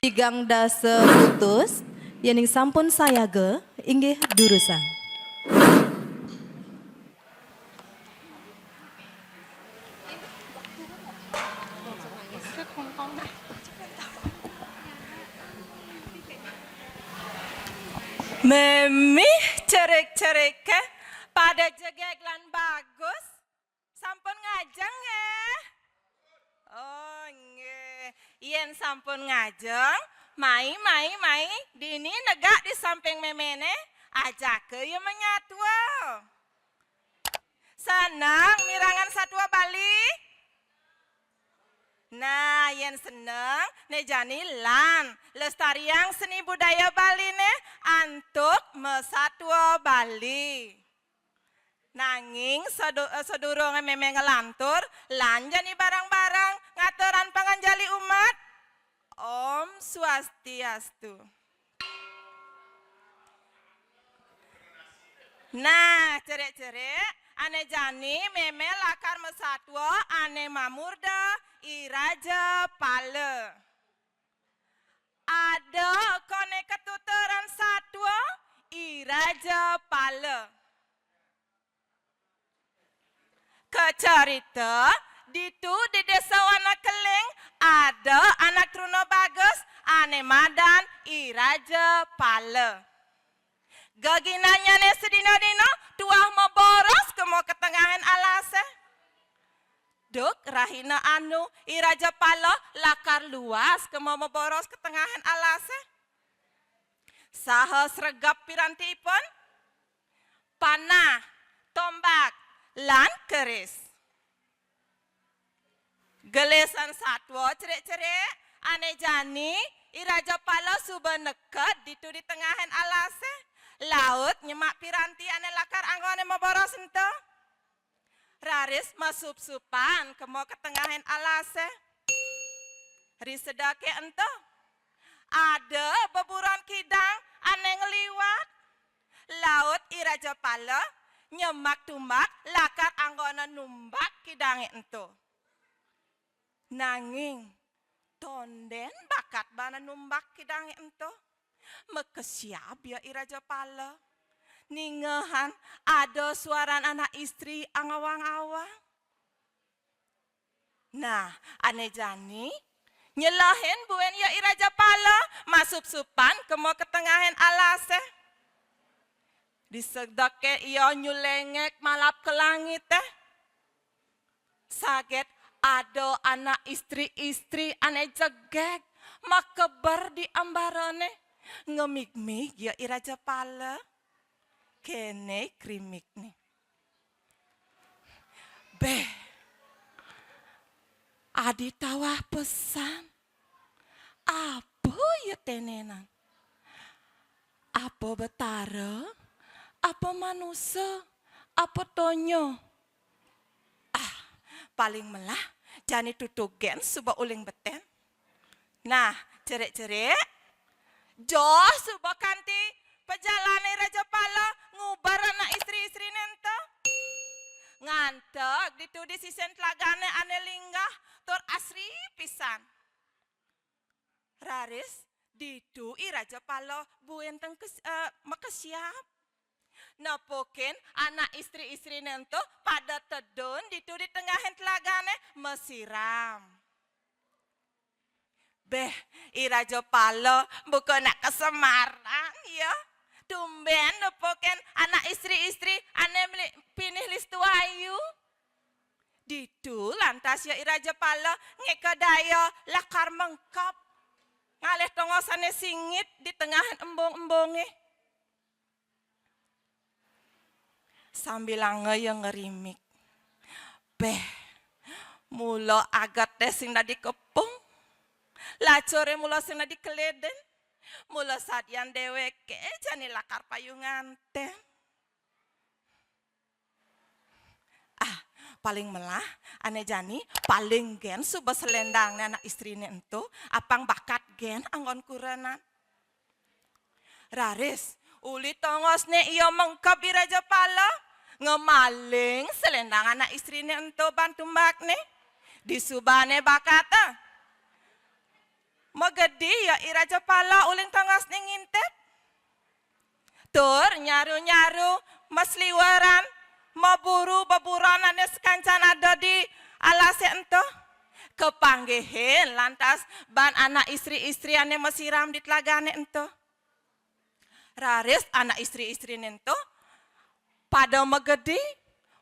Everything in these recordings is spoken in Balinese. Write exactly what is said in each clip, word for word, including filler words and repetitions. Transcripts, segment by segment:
Tigang dasa kutus, yéning sampun sayaga, inggih durusang. Mémih cerik-ceriké pada jegég lan bagus. Sampun ngajeng nggih? Oh, nggih. Yén sampun ngajeng, mai, mai, mai, dini negak di samping méméné, ajaka ya menyatwa. Seneng mirengang satwa Bali? Nah, yén seneng, né jani lan lestariang seni budaya Baliné antuk masatwa Bali. Nanging sadu-, eh, sadurungé mémé nglantur, lan jani bareng-bareng ngaturang panganjali umat. Om Swastiastu. Nah, cerik-cerik, ané jani mémé lakar masatwa ané mamurda I Raja Pala. Ada koné katuturan satwa I Raja Pala. Kacarita, ditu di Désa Wanakeling ada anak truna bagus ané madan I Raja Pala. Geginannyané sadina-dina tuah maboros kema ka tengahing alasé. Duk rahina anu I Raja Pala lakar luas kema maboros ka tengahing alasé. Saha sregep pirantiipun? Panah, tombak, lan keris. Gelisan satwa cerik-cerik, ané jani I Raja Pala suba neked ditu di tengahing alasé. Laut nyemak piranti ané lakar anggoné maboros ento. Raris masupsupan kema ka tengahing alasé. Ri sedeké ento, ada beburon kidang ané ngliwat. Laut I Raja Pala nyemak tumbak lakar anggona numbak kidangé ento. Nanging tondén bakat bana numbak kidangé ento. Makesiab ya I Raja Pala. Ningehang ada suaran anak istri angawang-awang. Nah, ané jani nyelehin buin ya I Raja Pala masupsupan kema ka tengahing alasé. Di sedeké ia nyulengek malap ka langité. Saget ada anak istri-istri ané jegég makeber di ambarané. Ngemigmig ya I Raja Pala. Kéné krimikné. Béh. Adi tawah pesan. Apa ya tenenan? Apa betara? Apa manusa? Apa donya? Ah, paling melah jani tutugén suba uling betén. Nah, cerik-cerik, joh suba kanti pajalané Raja Pala nguber anak istri-istriné ento. Nganteg ditu di sisin telagané ané linggah tur asri pisan. Raris ditu I Raja Pala buin tengkes-, eh, makesiab. Nepukin anak istri-istriné ento pada tedun ditu di tengahing telagané masiram. Béh, I Raja Pala buka nak kasemaran, ya. Tumbén nepukin anak istri-istri ané meli-, pinih listu ayu. Ditu lantas ya I Raja Pala ngéka daya lakar mengkeb. Ngalih tongosané singit di tengahing embung-embungé. Sambilanga ya ngrimik. Béh, mula ageté sing dadi kepung. Lacuré mula sing dadi kelidin. Mula sadian déwéké jani lakar payu ngantén. Ah, paling melah, ané jani, paling gén suba seléndangné anak istriné ento, apang bakat gén anggon kurenan. Raris, Uli tongosné ia mengkeb I Raja Pala, ngemaling seléndang anak istriné ento ban tumbakné. Disubané bakata. Magedi ia I Raja Pala uling tongosné ngintip. Tur nyaru-nyaru, masliweran, maburu beburonané sakancan ada di alasé ento. Kapanggihin lantas ban anak istri-istri ané masiram di telagané ento. Raris anak istri-istriné ento pada magedi,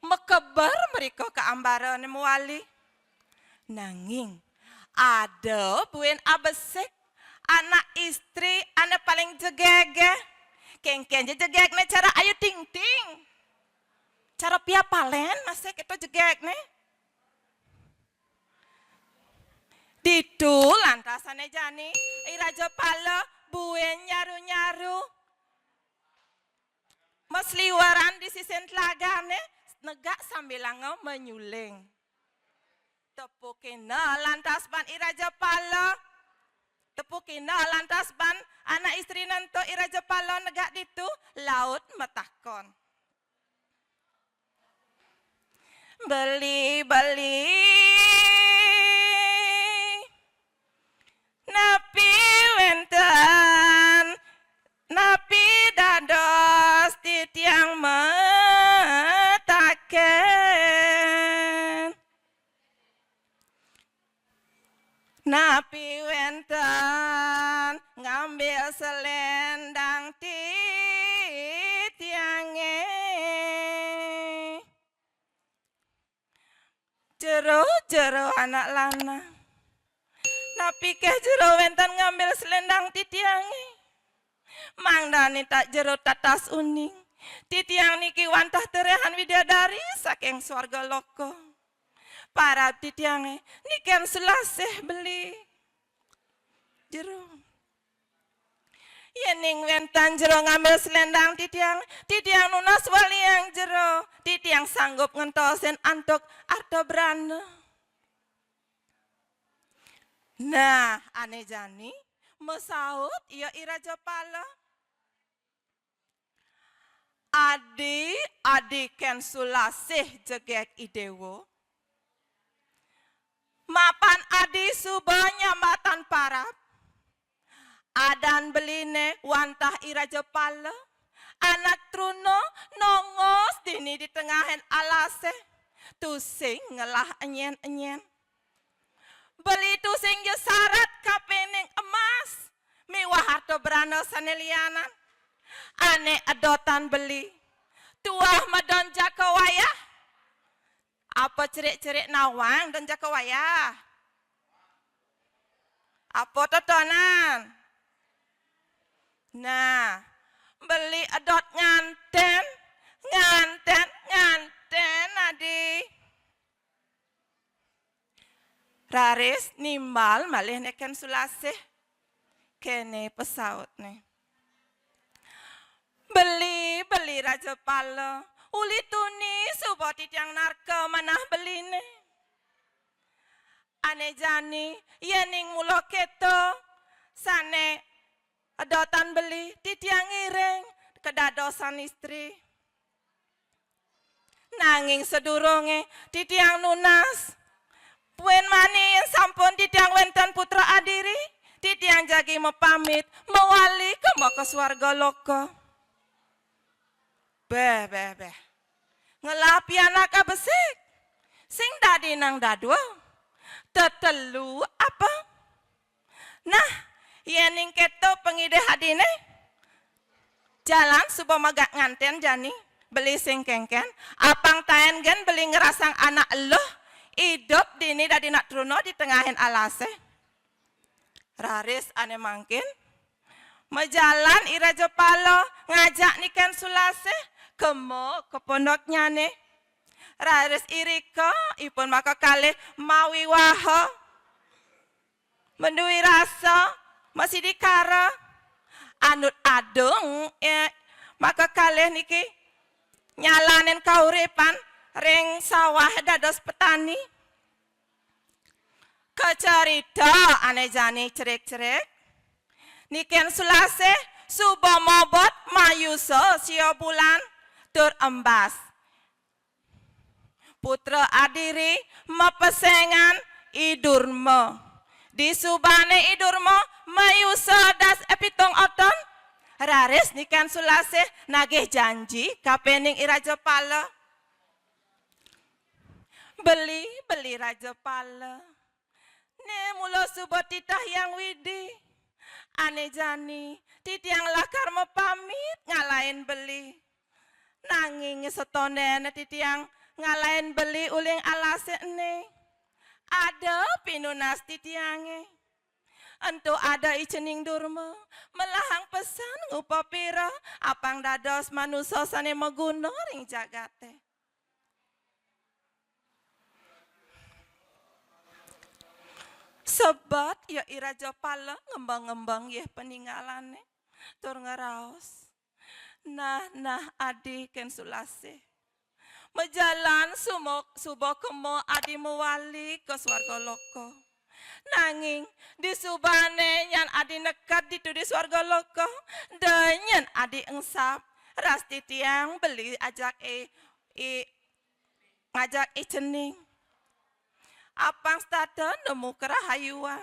makeber mrika ka ambarané mawali. Nanging ada buin abesik anak istri ané paling jegegé. Kénkén ja jegegné cara Ayu Ting Ting. Cara Pia Palen masih kéto jegegné. Ditu lantas ané jani, I Raja Pala buin nyaru-nyaru. Masliweran di sisin telagané, negak sambilanga manyuling. Tepukina lantas ban I Raja Pala. Tepukina lantas ban anak istriné ento I Raja Pala negak ditu, laut matakon. Beli, beli. Napi wénten, napi dados titiang mataken? Napi wénten ngambil seléndang titiangé? Jero, jero anak lanang. Napiké jero wénten ngambil seléndang titiangé? Mangdané tak jero tatas uning. Titiang niki wantah terehan widadari saking swarga loka. Parab titiangé, nika Sulasih beli. Jero. Yéning wénten jero ngambil seléndang titiang, titiang nunas waliang jero. Titiang sanggup ngentosin antuk arta brana. Nah, ané jani, masaut ia I Raja Pala. Adi, adi kén Sulasih jegég I Déwa. Mapan adi suba nyambatan parab. Adan beliné wantah I Raja Pala, anak truna nongos dini di tengahing alasé. Tusing ngelah enyén-enyén. Beli tusing ja sarat kapining emas miwah arta brana sané lianan. Ané edotan beli. Tuah madon jaka wayah. Apa cerik-cerik nawang don jaka wayah? Apa totonan? Nah, beli edot ngantén, ngantén, ngantén, adi. Raris nimbal malih neken Sulasih. Kéné pasautné. Beli, beli Raja Pala, uli tuni suba titiang narka manah beliné. Ané jani, yéning mula kéto, sané edotan beli, titiang ngiring kadadosan istri. Nanging sadurungé titiang nunas, buin mani yén sampun titiang wénten putra adiri, titiang jagi mapamit mawali ka maka swarga loka. Béh, béh, béh. Ngelah pianak abesik. Sing dadi nang dadua. Tetelu apa? Nah, yéning kéto pangidih adiné, jalan suba magak ngantén jani, beli sing kénkén, apang taén gén beli ngrasang anak eluh, idup dini dadi nak truna di tengahing alasé. Raris ané mangkin, majalan I Raja Pala ngajak neken Sulasih, kema ka pondoknyané. Raris irika ipun makakalih mawiwaha. Mandui rasa, masih dikara. Anut adung, eh, makakalih niki nyalanin kauripan ring sawah dados petani. Kacarita ané jani cerik-cerik. Niken Sulasih suba mobot mayusa sia bulan tur embas. Putra adiri mapesengan I Durma. Disubane I Durma mayusa das, eh, pitung oton, raris Ni Ken Sulasih nagih janji kapining I Rajapala. Beli, beli Rajapala. Né mula suba titah Hyang Widi. Ané jani, titiang lakar mapamit ngalahin beli. Nanging satonden titiang ngalahin beli uling alasé ené, ada pinunas titiangé. Ento ada I Cening Durma, melahang pesan ngupapira, apang dados manusa sané maguna ring jagaté. Sebet ia I Rajapala ngembeng-ngembeng yéh paningalané, tur ngraos, "Nah, nah, Adi Ken Sulasih. Majalan sumo-, suba kema Adi mawali ka swarga loka. Nanging disubane nyen Adi neked ditu di swarga loka, da nyen Adi engsap, ras titiang beli ajak I, I, ngajak I Cening. Apang setata nemu karahayuan."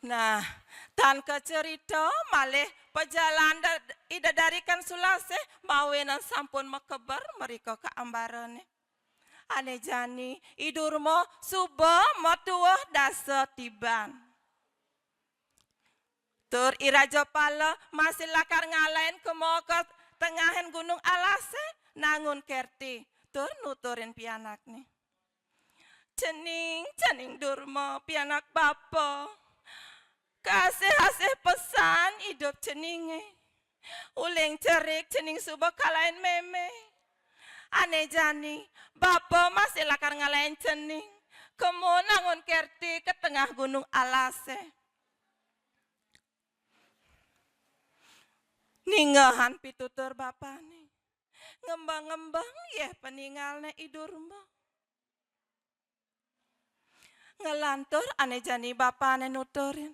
Nah, tan kacerita malih pajalan da-, I Dadari Ken Sulasih mawinan sampun makeber mrika ka ambarané. Ané jani, I Durma suba matuuh dasa tiban. Tur I Rajapala masih lakar ngalahin kema ka tengahin Gunung Alasé, nangun kerti, tur nuturin pianakné. "Cening, Cening Durma, pianak bapa. Kasih-asih pesan idup ceningé. Uling cerik cening suba kalahin mémé. Ané jani, bapa masih lakar ngalahin cening. Kema nangun kerti ka tengah Gunung Alasé." Ningehang pitutur bapané, ngembang-ngembang yéh paningalné I Durma. Nglantur ané jani bapané nuturin,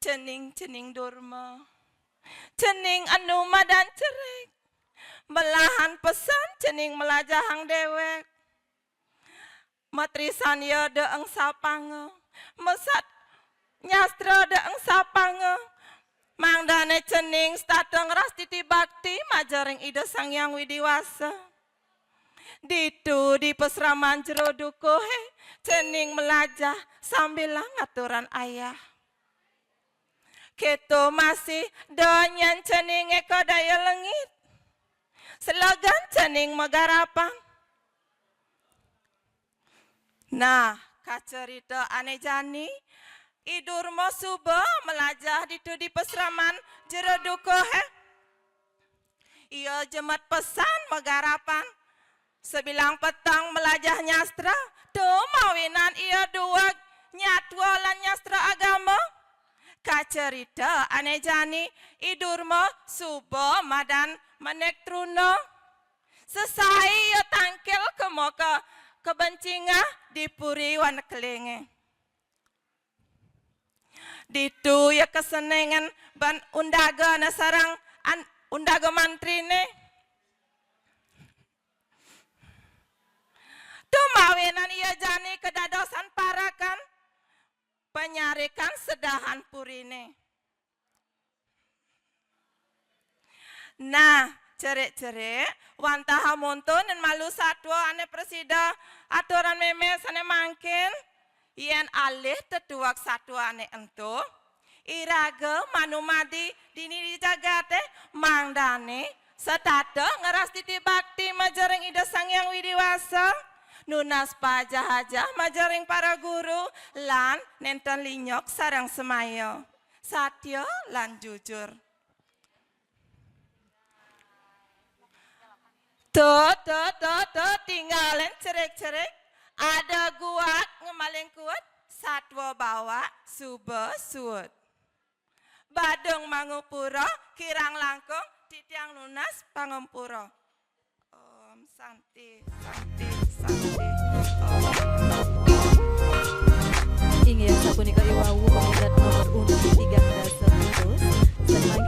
"Cening, Cening Durma. Cening enu madan cerik. Melahan pesan cening melajahang déwék. Matrisan ia da engsapanga. Mesat nyastra da engsapanga. Mangdané cening setata ngrastiti bakti majeng ring Ida Sang Hyang Widi Wasa. Ditu di pasraman Jero Dukuhé, cening melajah sambilang ngaturan ayah. Kéto masih da nyen ceningé ka daya lengit. Selegan cening magarapan." Nah, kacerita ané jani, I Durma suba melajah ditu di pasraman Jero Dukuhé. Ia jemet pesan magarapan. Sabilang peteng melajah nyastra, to mawinan ia dueg nyatwa lan nyastra agama. Kacerita ané jani, I Durma suba madan menék truna. Sesai ia tangkil kema ka, ka bencingah di puri Wanekelingé. Ditu ia kasenengan ban undaga na sareng an-, undaga mantriné. To mawinan ia jani kadadosan parekan panyarikan sedahan puriné. Nah, cerik-cerik, wantah amonto nén malu satua ané prasida aturan mémé sané mangkin, yén alih tetuek satuané ento, iraga manumadi dini di jagaté, mangdané setata ngrastiti bakti majeng ring Ida Sang Hyang Widi Wasa, nunas pajah-ajah majeng ring para guru, lan nénten linyok sareng semaya. Satia lan jujur. To, to, to, to, tingalin cerik-cerik. Ada guak ngemaling kuat, satua bawak suba suud. Badung mangupura, kirang langkung, titiang nunas pangampura. Om Santi, Santi, Santi. Om. Inggih, sapunika iwau pamungkat nomor undian tigang dasa putus. Sané